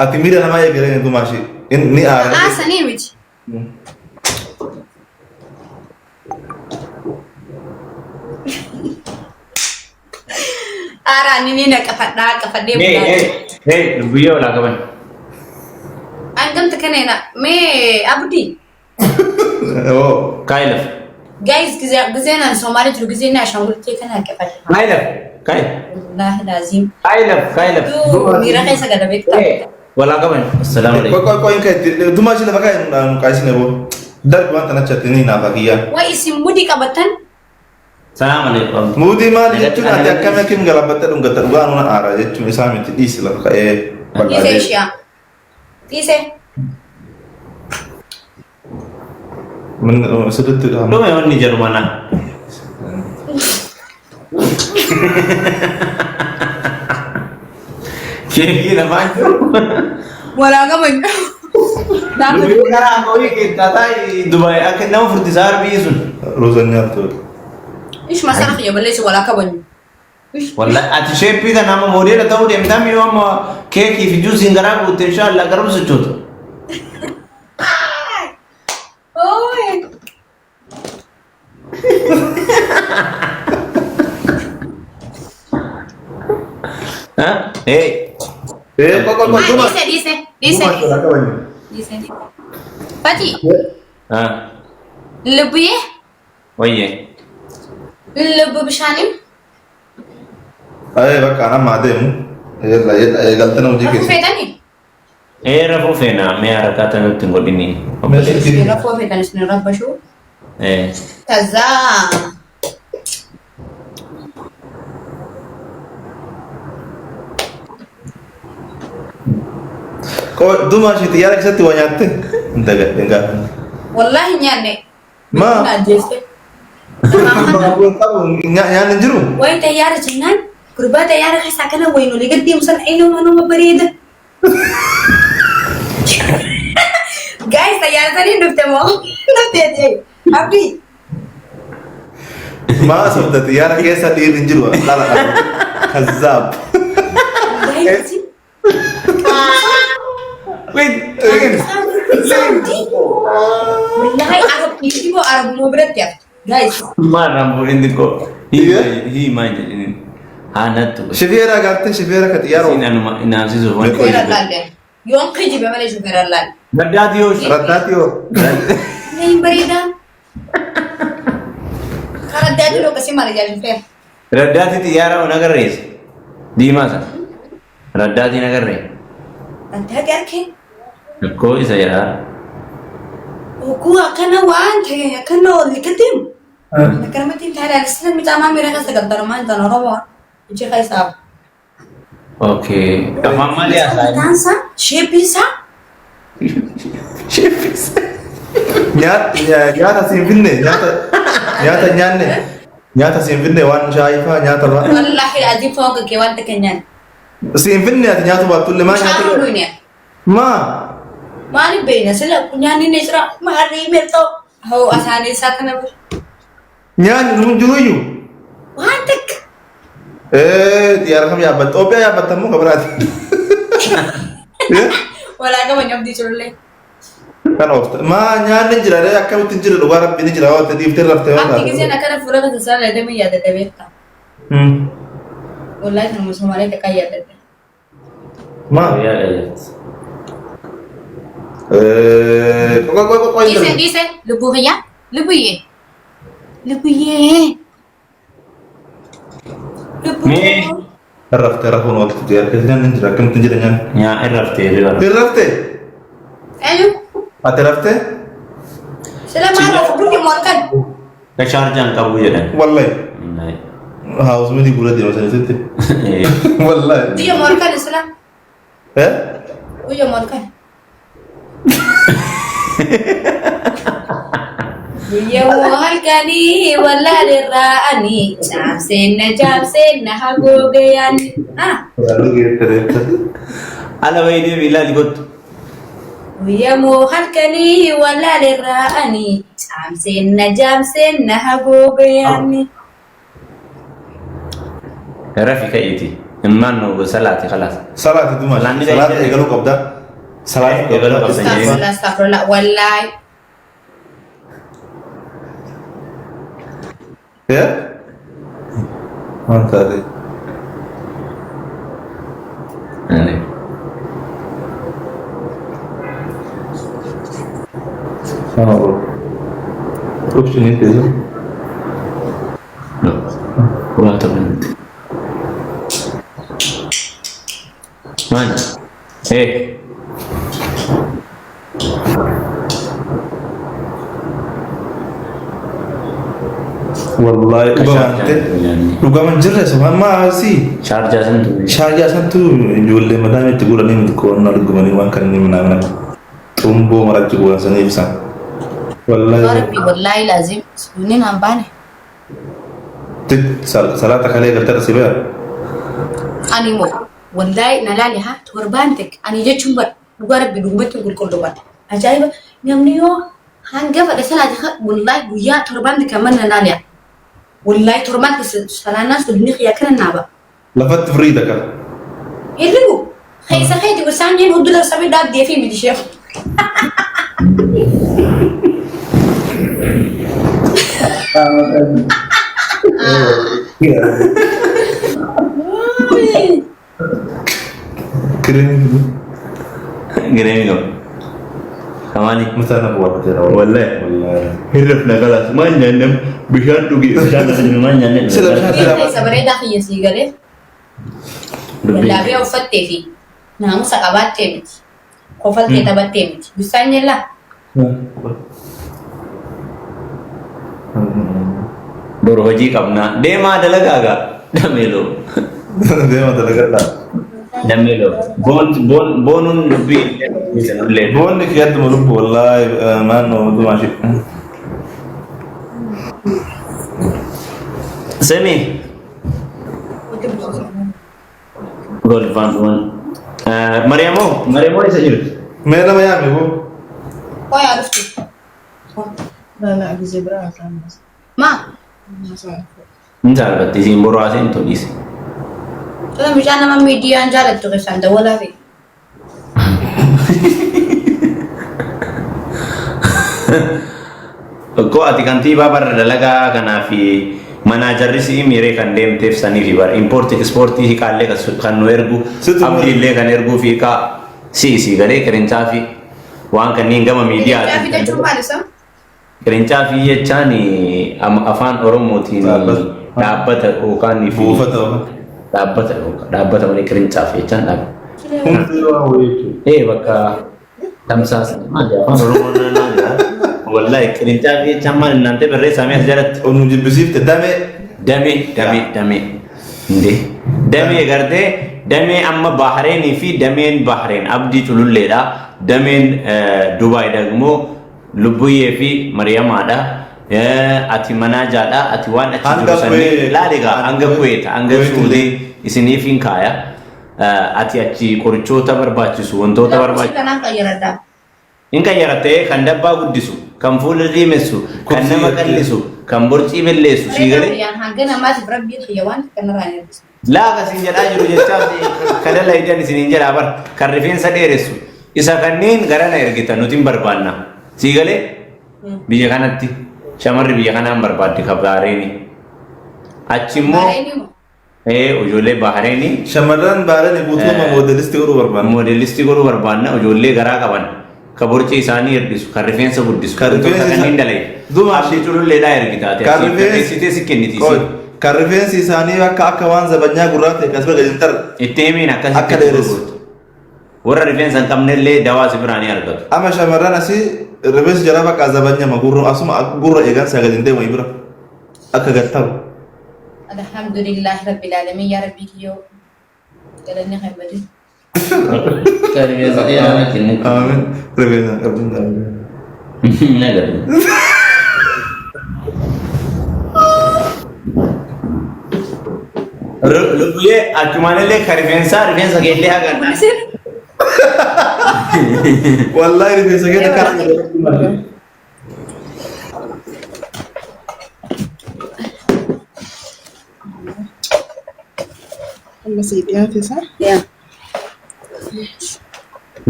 Ati miira namaa eegalee dumaashii ni aara. A'aa sanii miti. Aaraa ni ni naqafadhaa qafadhee Hey, bulaa. hey, hey, lubbiyyee walaa qaban. Hangamta kaneena mee abdii. Oo. Kaayi lafa. Guys gizeen an Somaalee jiru gizeen na ashaangultee kana qafadhe. Kaayi lafa. Kaayi. Wallaahi laaziim. Kaayi lafa. Kaayi lafa. Duu miira keessa gala beektaa. Hey, walaa qaban. Assalaamu Qoy alaikum. qoy qoy hin ka'e dumaashii lafa kaa'e nu qaayisine boo. Darbi wanta nachatti ni naafa kiyyaa. Way isin mudii qabatan Salaam alaikum. Muudii maali jechuun ati akkami akkim galabattee dhungatta dhugaa nuna aara jechuun isaa miti dhiisi lafa ka'ee dhiise bal'aadee. ishiyaa. Dhiise. Sirriitti Dhume wanni jedhu mana. Keekii lafaan jiru. Walaa qaban. Lubbiyyee karaa horii keessaa taa'ee Dubaay akka nama furdisaa arbii sun. Ruuza nyaattu. Ishuma sana kiyya balleessu walaa kabanyu. Wallahi ati sheeppii kana amma moodeela ta'uu deemtaa mi'oo amma keekii fi juusiin garaa guutte inshaallah garam sochoota. Ooy. Hey. Ee qoy qoy qoy duma. Dhiise dhiise dhiise. Dumaashii walaa qabanyu. Dhiise. Fati Ah, lubbiyee wayye. lubbu bishaanii Ayee bakka an amma adeemu. Yalla yalla eegaltana hojii rafuu keessa. feetanii? Ee rafuu feena mee harakaa nutti hin godhini. Meeshaa Rafuu feetan isin rabbashuu. Eh. Kazaa. Qoy dumaashii xiyyaara keessatti waa nyaatte? Hin dagadhe hin gaafanne. Wallaahi hin nyaanne. Maa? Na ajjeeste. Nyaanni hin jiru? Wayi xayyaara jennaan gurbaa xayyaara keessaa kana wayin olii gad deemu sana inuma numa bareeda. Guys xayyaara saniin dhufte moo? Dhufteeti. Abdii. Maa sobda xiyyaara keessa dhiirri hin jiru dhala dhala. Kazzaab. Guys. Wait, wait. Saudi. Wallahi Arab dhiirri moo Arabuma biratti hafe. Guys. Maal rambo inni ko. Hii maal jedhinin. Haa nattu. Shifeera agartee shifeera ka xiyyaara Isiin anuma inaafsisuuf wanti. Shufeera laalle. Yoon kijibe malee shufeera laalle. Gaddaati yoo. Raddaati yoo. Hin bareedaa. Karaa adda addaa akkasii maal ijaa shufeera. Raddaati xiyyaara on agarreessa. Diimaa sana. Raddaatiin agarree. Raddaati arkee. Rakkoo isa jedhaa. Oguu akkana waan ta'e akkana ol gadeemu. Akkanumatti hin taane alisisan micaamaa miira keessa galtan maan ta'an Oromoo ijji keessaa. Okay. Afaan maalii haasaa? Mataan isaa sheepii isaa Nyaata siin finne nyaata nyaata nyaanne nyaata siin finne waan shaayii fa'aa nyaata fa'aa. wallaahi adii foon kakkee waan takka nyaanne. Siin finne ati nyaatu baattullee maa Bishaan nyaatu? hunduu ni Maa? Maaliif beekna sila nyaanni ni jira maarree mirxoo hoo asaanii isaa kana bira. Nyaanni nu jiru iyyuu. Waan takka. Ee xiyyaara kam yaabbatta? Itoophiyaa yaabbatta immoo kabiraati. Walaa qaba nyabdii jirullee. Kan oofta. Maa nyaanni jira ree akkamitti jira dhugaa rabbi ni jira waan dhiiftee raftee waan Abdi giseen akkana fuula keessa sana ladamee yaadadha beektaa. Wallaahi kan Somaalee takka yaadadha. Maa? Qoy qoy qoy Dhiise dhiise lubbuu kiyya lubbuyyee lubbuyyee. Mee. Raftee rafuun ooltu xiyyaara keessa nyaanni jira akkamitti jira nyaanni. Nyaa irraftee riba. Raftee? Eenyu? Ati raftee? Sila maal rafu gurri morkan. Ka shaarjaan qabu jedhan. Wallahi. Haawus miti gura deema sanisitti. Wallahi. Guyya morkan sila. Eh? Guyya morkan. Guyya halkanii wallaalirraa'anii caamseenna caamseenna haguugayaani. Ah. Ala wayii deebi ilaali kottu. Guyya moo halkanii wallaalirraa'anii caamseenna jaamseenna haguugayaani. Rafi ka'iiti. Immaan nu salaati khalaas. Salaati dumaa. Salaanni Salaata gaa'e eegaluu qabda. Salaata Eegaluu qabda. qabda. Astaghfirullah, astaghfirullah. Wallahi. Eh? Waan taate. Sama bro. Option ni tezo. No. Waa ta'u. Maal? Eh. Wallahi dhugamante dhugaman jirre subhaan maa si Shaarjaa santu. shaarjaa santu ijoollee mataa itti godhanii miti qoonnaa dhugumanii waan kan inni minaa xumboo marachi godhan saniif isaan. Wallahi Rabbi wallahi lazim. Sunni naan baane. Salaata kalee galtee si bira. Ani immoo wallahi na laali haa torbaan tek ani jechuun bar dhugaa rabbi dhugumatti qulqulluu bar. Ajaa'iba namni yoo hanga fedhe salaati wallahi guyyaa torbaan tek amma na laali haa. Wallahi torbaan tek salaanaan sunni xiyyaa kana naaba. Lafatti firii takka. Hirribu keessa keeti gosaan jeen hudduu darsamee dhaabdee fi miti sheekh. Kireemii Gireemi qabu. Kamaali. mataa na bu'aa Wallahi. Wallahi. Hirrifna kalaas maal nyaannem bishaan dhugi bishaan dhugi maal nyaanne. Sila bishaan sila. Keessa bareedaa kiyya sii galee. Wallaabee uffattee fi naamusa qabaattee miti. Kofaltee taphattee miti. Bisaan jellaa. Boru hojii qabnaa. Deemaa dalagaa gaa. Dameeloo. Deema dalagadhaa. Dameeloo. Boon boon boonuun dubbii illee. Boonni kiyyatti lubbu wallahi naannoo dumaa shi. Semi. Golfaan dhuman. Mariyamoo Mariyamoo eessa jirti? Mee nama yaame boo. Qoyaa dhuftu. لا لا ጊዜ biraa haasa'an Maa? Hin saalfatti isiin boroo haaseen toliise. Tola mucaa nama miidiyaan jaalattu keessaan dawwalaa fi. Koo ati kantiibaa barra dalagaa kanaa fi manaajarri si'i miiree kan deemteef sanii fi bara impoortii ekspoortii hiiqaallee kan nu ergu Situ abdiillee kan erguu fi hiiqaa si'i sii galee qirincaa fi waan kanneen gama Qirincaa fi miidiyaatiin jechuun maal isa? Qirincaa fi jechaan afaan Oromootiin Dhaabbata. dhaabbata yookaan fi Buufata yookaan. dhaabbata yookaan dhaabbata malee qirincaa fi jechaan dhaabbata. Hundi waan wayii jechuudha. Ee bakka tamsaasa maali afaan Oromoo naannoo jira. Wallahi qirincaa fi jechaan maal innaan ta'e barreessamee as jalatti. Nu jibbisiifte damee. Damee damee damee indee damee gartee damee amma Bahreenii fi dameen Bahreen abdii cululleedha. Dameen Dubaay dagmoo Lubbuyyee fi Mariyamaadha. Ati manaajaadha. Ati waan achi Hanga jiru sanii Kuwait. laali egaa hanga Kuwait hanga Kuwait Suudii isiniif hin kaaya. Ati achi qorichoota barbaachisu wantoota barbaachisu. Kanaan qayyaradhaa. In qayyarattee kan dabbaa guddisu, kan fuula diimessu, kan Kobsii nama jechuudha. qallisu, kan borcii balleessu sii galee. Hanga namaatiif rabbiin xiyya waan kanarraa hin hir'isu. Laaga siin jedhaa jiru jechaaf kadhala idan isiniin jedhaa bar kan rifeensa dheeressu isa kanneen garana ergita nuti hin barbaanna. Sii galee biyya kanatti shamarri biyya kanaan barbaaddi ka Bahareenii. Achi immoo Bahareenii moo? Ijoollee Bahareenii Shamarran Bahareenii guutummaa moodelistii godhuu barbaanna. Moodelistii godhuu barbaanna ijoollee garaa qaban ka borcii isaanii hir'isu kan rifeensa guddisu Kan rifeensa wantoota kanneen isa- dalage. Duuba Abdii cululleedhaa ergita ati Kan asii rifeensi barreessitee si kenniti Qoy, isiin. kan rifeensi isaanii akka akka waan zabanyaa gurraa ta'e kan asirra gadi hin tarre. Itti himiin akkasitti Akka dheeressu. gurgurtu. Warra rifeensa hin qabnellee dawaa si biraa ni argatu. Amma shamarran asii rifeensi jaraa bakka zabanyama gurra asuma gurra eegan isaa gadi hin deemu bira. Akka gad taru. Alhamdulillah rabbil alamin yaa rabbii kiyyoo galanni kan badin. Rifeensa dheeraa kennitu. Aamin. Rifeensa hin qabne. Nagadu. Lubbuyyee achumaanillee ka rifeensaa rifeensa keellee hagan. Wallahi rifeensa keenya karaa. Amma sii dhiyaate isaa. Yaa.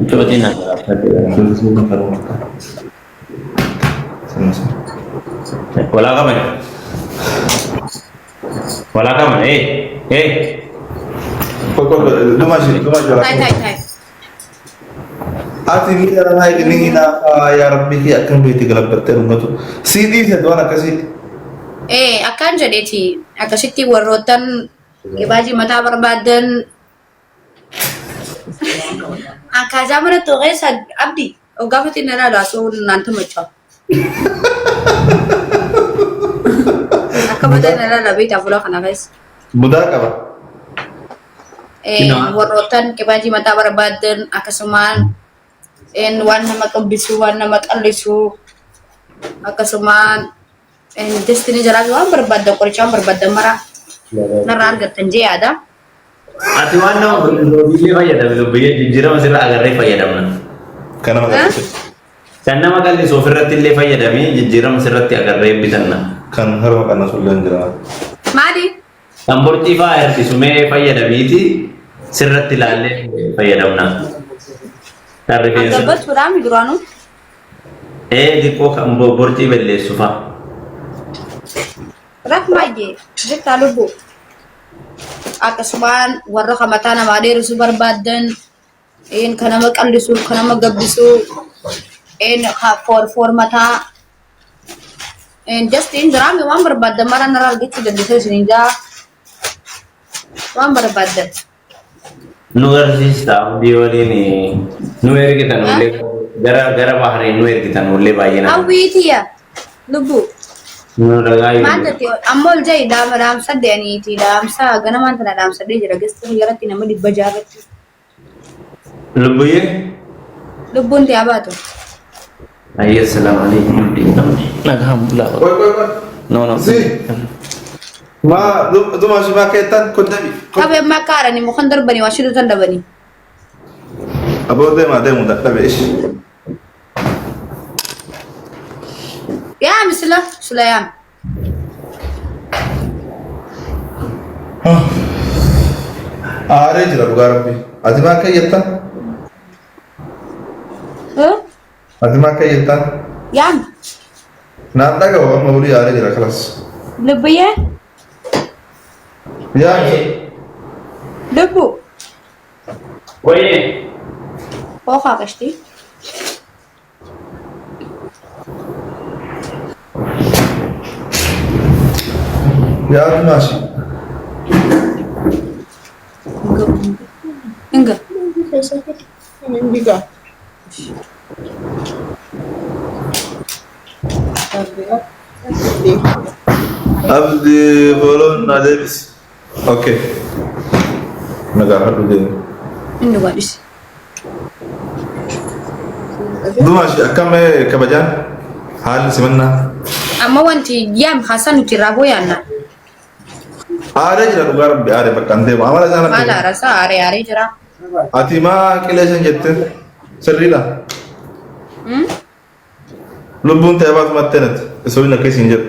Cootiin na garaafate. Walaa qaban. Walaa qaban. Eh eh. Dumashi, dumashi walaa Taa'e qaban. taa'e taa'e. Ati miila namaa eegni hinaafaa yaa rabbii kee akkam beekti galabbattee dhungatu. Sii dhiise waan akkasii. Ee akkaan jedheeti akkasitti warroottan gibaajii mataa barbaadan akkaataa mana keessa abdi oggaafatti na ilaalu asuu naan tumachaa. Akka mataa na ilaala beektaa fuula kana keessa. Budaa qaba. Warroottan gibaajii mataa barbaadan akkasumaan waan nama qabbisu waan nama qallisu akkasumaan destiny jalaa waan barbaaddan qoricha waan barbaaddan mara narraa argattan jee yaada. Ati waan nama loobiillee fayyadame lubbiyyee jijjiirama sirra agarree fayyadamna. Kan nama qallisu. Kan nama qallisu ofirratti illee fayyadamee jijjiirama sirratti agarree bitanna. Kan harma qannasu illee hin jira. Maali? Kan borcii fa'aa hir'isu mee fayyadamiiti sirratti ilaallee fayyadamna. Kan rifeensa. Gabbatuudhaan duraanuu. Ee xiqqoo kan borcii balleessu fa'a. Rafmaayye jirtaa lubbu. Akkasumaan warra kan mataa namaa dheeressu barbaaddan kan nama qallisu kan nama gabbisu foor mataa just in jiraame waan barbaaddan mara narraa argachuu dandeessan isiniin jaa waan barbaaddan. Nu garsiista abdii waliin nu ergitan ullee gara gara Bahreen nu ergitan ullee baay'ee nama. Hawwiitiya lubbu. Nu dhagaa Maal jette amma ol jahi daama dhaamsadde aniiti dhaamsa ganamaan tana dhaamsadhee jira geessu jalatti nama dhibba jaarratti. Lubbuyyee. Lubbuun ta'aa baatu. Ayya assalamu alaikum. Nagaan bulaa. Qoy qoy qoy. No no. Si. Ma dumashi maa keettan koddami. Qabee ammaa akka haaranii mukan darbanii waa shidu tan dhabanii. Aboo deemaa deemu dadhabe ishi. Yaa misila sila yaam. Aaree jira dhugaa rabbi. Ati maa akka jettan? Ati maa akka jettan? Yaam. Naan dhaga'u amma olii aaree jira kalas. Lubbuyyee. Yaa Lubbu. Wayye. Hookaa qashtii. Yaa Dumaashi. Inga. Indigaa. Abdi boloon na deebisi. Okay. Nagaa hadhu deemu. Inni waadhisi. Dumaashi akkam kabajaan haalli simannaa. Amma wanti yaam haasaa nuti irraa booyaanna. Aaree jira dhugaa rabbi aaree bakka hin deemu. Amala isaa Maal natti. haarasaa aaree aaree jira. Ati maa qilee san jette sirriidha. Lubbuun ta'e baatu mattee natti. Osoo inni akkasii hin jedhu.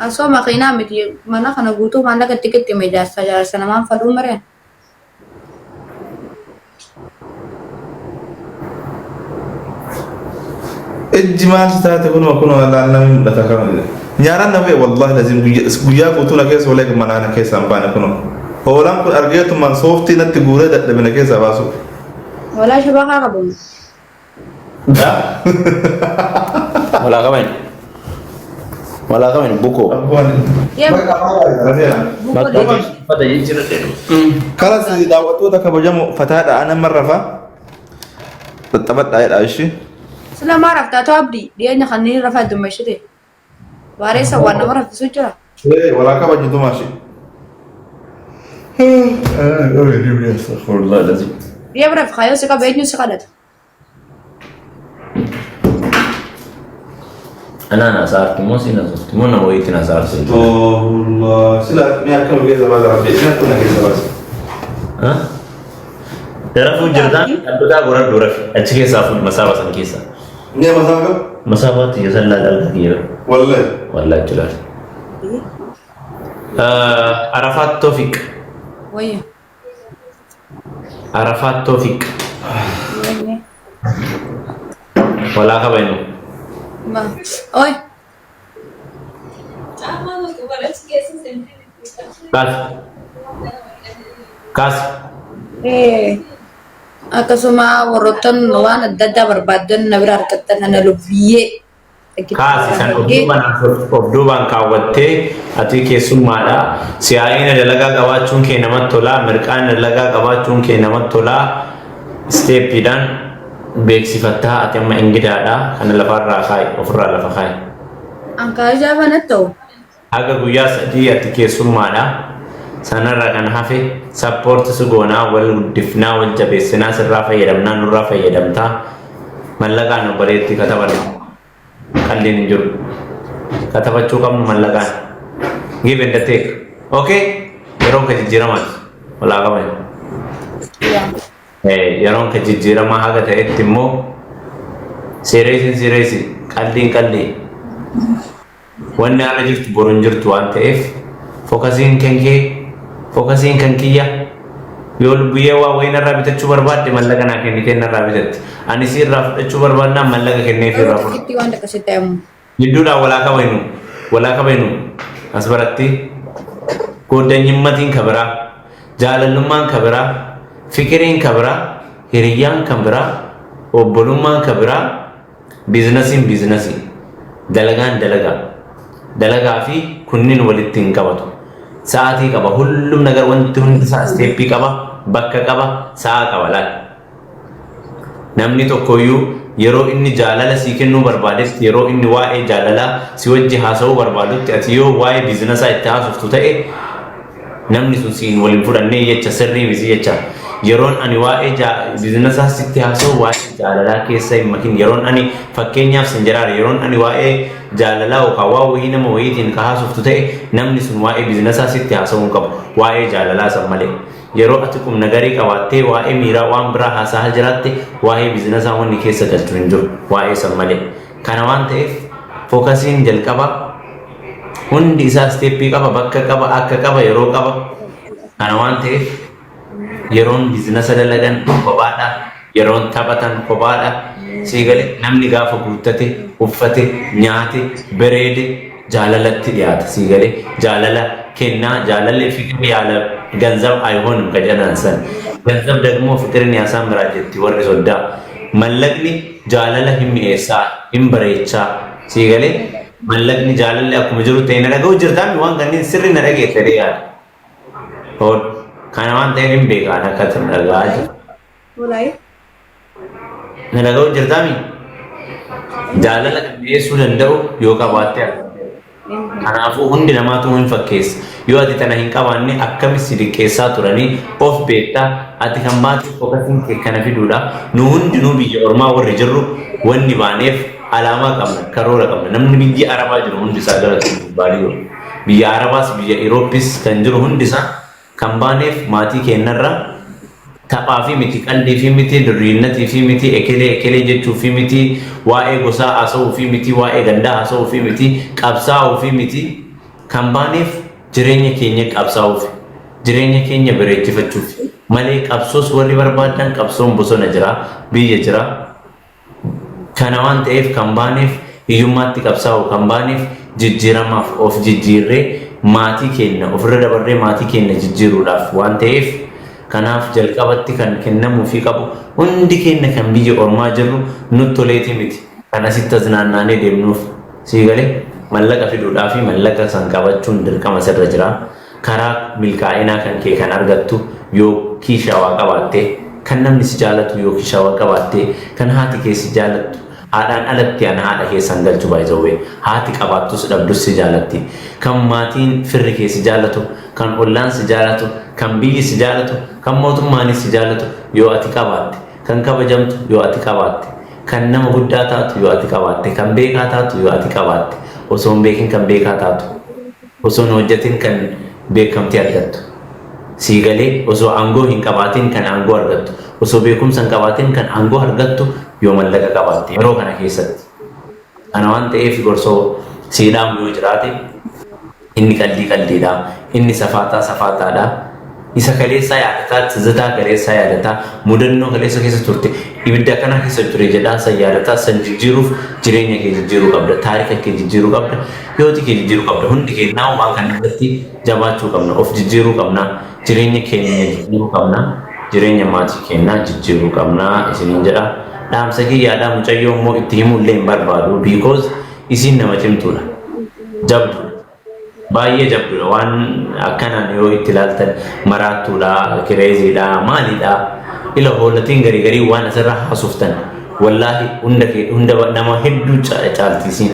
Asoo makiinaa miti mana kana guutuu maallaqa itti qixxime jaarsa jaarsa namaan fadhuu mareen. Ijji maal si taate kunuma kunuma laallamni mul'ata kana jedhe. Nyaaraan na fe'e wallaahi lazim guyyaa guutuu na keessa oolee manaa na keessaa hin baane kunuma. Hoolaan kun argeetumaan sooftii natti guuree dadhabe na keessaa baasu. Hoolaa shabakaa qabu. Walaa qaban. Walaa qaban bukoo. Rafeera. Bakka uffata jijjiirradhe. Kalas daawwattoota kabajamoo fataadha anan marrafa. Tattaphadhaa jedha ishee. Sila maa raftaa ta'u abdii dhiyeenya kanneen rafaa dummeessite. Waareessa waan nama raffisu jira. Ee walaa kabaju dumaashi. Astaghfirullah lazim. Dhiyeenya raf kaayoo si qaba eenyu si kadhata. Anaan asaarti moo siin asoofti moo nama wayiitiin asaarti? Astaghfirullah. Sila mi'a akkam keessa baasa rabbi. Mi'a akkam keessa baasa. Darafuu jirtaan dhadhotaa goradhu rafi achi keessaa fuudhi masaaba san keessa. Mi'a masaa qabu? Masaabaatti yoo sallaa dhalgaa kiyya. Wallahi. Wallahi jiraata. Arafaat Toofiq. Wayya. Arafaat Toofiq. Wayya. Walaa kabajnu. Ma. Oi. Kaas. Kaas. Akkasuma warroottan waan adda addaa barbaaddan na bira argattan ana lubbiyyee. Kaasi san of duubaan of duubaan kaawwattee ati keessummaadha. Siyaa'ina dalagaa qabaachuun kee namatti tola. Mirqaana dalagaa qabaachuun kee namatti tola. Steppiidhaan beeksifattaa ati amma ingidaadha. Kana lafarraa kaa'i ofirraa lafa kaa'i. Ankaa ijaa banatti ta'u. Haga guyyaa 3 ati keessummaadha. Sanarra kan hafe support si goonaa wal guddifnaa wal jabeessinaa sirraa fayyadamnaa nurraa fayyadamtaa mallaqaan obboleetti katabannu qalliin hin jiru. Katabachuu qabnu mallaqaan. Give and take. Okay? Yeroon ka jijjiiramaati. Walaa qaban. Yeroon ka jijjiiramaa haga ta'etti immoo seereesiin seereesi qalliin qallii. Wanni har'a jirtu boru hin jirtu waan ta'eef focusiin kan kee focusiin kan kiyya yoo lubbiyyee waa wayii narraa bitachuu barbaadde mallaqa naa kennitee narraa bitatti. Ani si irraa fudhachuu barbaadnaan mallaqa kenneef irraa fudhadha. Itti waan akkasitti ta'amu. Gidduudhaan walaa kabajnu walaa kabajnu as baratti goodanyimmatiin ka biraa jaalallummaan ka biraa fikiriin ka biraa hiriyyaan kan biraa obbolummaan ka biraa businessiin businessii dalagaan dalagaa dalagaa fi kunniin walitti hin qabatu. Sa'aatii qaba ሁሉም ነገር wanti hundi isaa steppii qaba bakka qaba sa'a qaba laal. Namni tokkoyyuu yeroo inni jaalala sii kennuu barbaadetti yeroo inni waa'ee jaalalaa si wajji haasa'uu barbaadutti ati yoo waa'ee businessaa itti haasoftu ta'e namni sun siin waliin fudhannee jecha sirrii miti jecha. Yeroon ani waa'ee businessaa sitti haasa'u waa'ee jaalalaa keessa hin makin. Yeroon ani fakkeenyaaf sin jiraara yeroon ani waa'ee jaalalaa yookaan waa wayii nama wayiitiin ka haasoftu ta'e namni sun waa'ee businessaa sitti haasa'uu hin qabu waa'ee jaalalaa san malee. Yeroo ati qubna garii qabaattee waa'ee miiraa waan biraa haasa'aa jiraatte waa'ee businessaa wanni keessa galchu hin jiru waa'ee san malee. Kana waan ta'eef focusiin jalqabaa hundi isaa steppii qaba bakka qaba akka qaba yeroo qaba. Kana waan ta'eef yeroon businessa dalagan kophaadha yeroon taphatan kophaadha. Sii galee namni gaafa guuttate uffate nyaate bareede jaalalatti dhiyaata. Sii galee jaalala kennaa jaalalli ፍቅር ያለ ገንዘብ አይሆንም ከጀናን san ገንዘብ ደግሞ ፍቅርን ያሳምራል jetti warri soddaa. Mallaqni jaalala hin mi'eessaa hin bareechaa. Sii galee mallaqni jaalalli akkuma jiru ta'e na dhaga'u jirtaami waan kanneen sirri na dhageesse yaada. Kana waan ta'eef hin beekaan akka na dhaga'aa jiru. Walaayee. Na dhaga'u jirtaami? Jaalala kan dhiyeessuu danda'u yoo qabaatte Kanaafuu hundi namaatu hin fakkeessa. Yoo ati tana hin qabaanne akkamitti si diqqeessaa turanii of beektaa ati kan baate focusiin kee kana fiduudha. Nu hundinuu biyya ormaa warri jirru wanni baaneef alaamaa qabna, karoora qabna. Namni biyya Arabaa jiru hundi isaa gara baadiyoo. Biyya Arabaas biyya Irooppis kan jiru hundi isaa kan baaneef maatii keenyarraa taphaa fi miti qaldii fi miti durriinnatii fi miti ekelee ekelee jechuu fi miti waa'ee gosaa haasa'uu fi miti waa'ee gandaa haasa'uu fi miti qabsaa'uu fi miti kan baaneef jireenya keenya qabsaa'uuf jireenya keenya bareechifachuuf malee qabsoos warri barbaadan qabsoon bosona jira biyya jira. Kana waan ta'eef kan baaneef hiyyummaatti qabsaa'u kan baaneef jijjiiramaaf of jijjiirree maatii keenya ofirra dabarree maatii keenya jijjiiruudhaaf waan ta'eef kanaaf jalqabatti kan kennamuufii qabu hundi keenya kan biyya ormaa jirru nutti toleetii miti kan asitti as naannaanee deemnuuf. Sii galee mallaqa fiduudhaa fi mallaqa san qabachuun dirqama sirra jira. Karaa milkaa'inaa kan kee kan argattu yoo kiishaa qabaatte kan namni si jaalatu yoo kiishaa qabaatte kan haati kee si jaalattu haadhaan alatti ana haadha keessan galchu baay'isawwee haati qabaattus dhabdus si jaalatti kan maatiin firri kee si jaalatu kan ollaan si jaalatu kan biyyi si jaalatu kan mootummaanis si jaalatu yoo ati qabaatte kan kabajamtu yoo ati qabaatte kan nama guddaa taatu yoo ati qabaatte kan beekaa taatu yoo ati qabaatte osoo hin beekin kan beekaa taatu osoo hin hojjetin kan beekamtii argattu sii galee osoo aangoo hin qabaatin kan aangoo argattu osoo beekumsa hin qabaatin kan aangoo argattu yoo mallaqa qabaatte yeroo kana keessatti. Kana waan ta'eef gorsoo siidhaan yoo jiraate inni qaldii qaldiidha inni safaataa safaataadha. Isa kaleessaa yaadataa, tizitaa kaleessaa yaadataa, mudannoo kaleessa keessa turte, ibidda kana keessa ture jedhaa san yaadataa, san jijjiiruuf jireenya kee jijjiiruu qabda, taarika kee jijjiiruu qabda, yooti kee jijjiiruu qabda. Hundi keenyaa waan kana irratti jabaachuu qabna, of jijjiiruu qabna, jireenya keenya jijjiiruu qabna, jireenya maatii keenyaa jijjiiruu qabna isiniin jedha. Dhaamsa kiyyaadhaa, mucayyoo immoo itti himullee hin barbaadu, because isiin nama cimtuudha, jabduudha. Baay'ee jabduudha. Waan akkanaan yoo itti ilaaltan maraattuudha, crazy dha, maalidha. Ila hoolatiin garii garii waan asirra haasoftan, wallaahi, hunda nama hedduu caaltisiin.